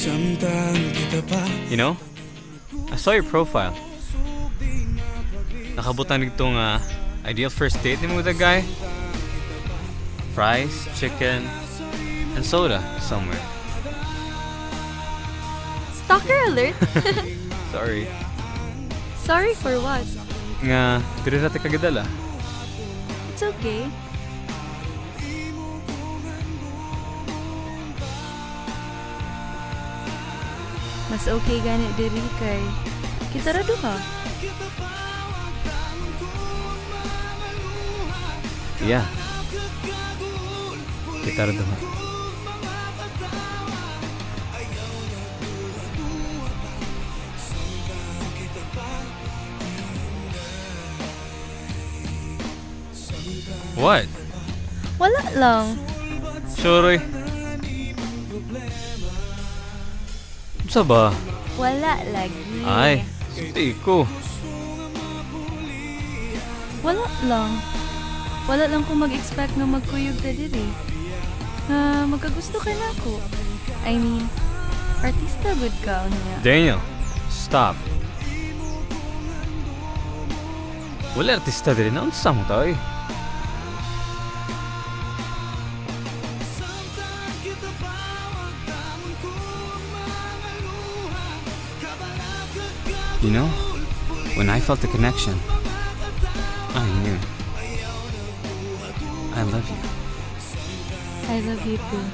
Samtang kita pa. I saw your profile. Nakabutan nitong ideal first date nimo with that guy. Fries, chicken, and soda somewhere. Stalker alert? Sorry. Sorry for what? Nga, diri ra ta kagadala. It's okay. Mas okay gani diri kay kita ra duha. Yeah. Kita ra duha. What? Wala lang. Sure. Unsa ba? Wala lagi. Ay, sulti ko. Wala lang. Wala lang ko mag-expect nga magkuyog ta diri. Nga magkagusto ka na ako. I mean, artista gud ka unya. Daniel, stop. Wala artista diri na unsa mo ta oy? When I felt the connection, I knew. I love you. I love you too.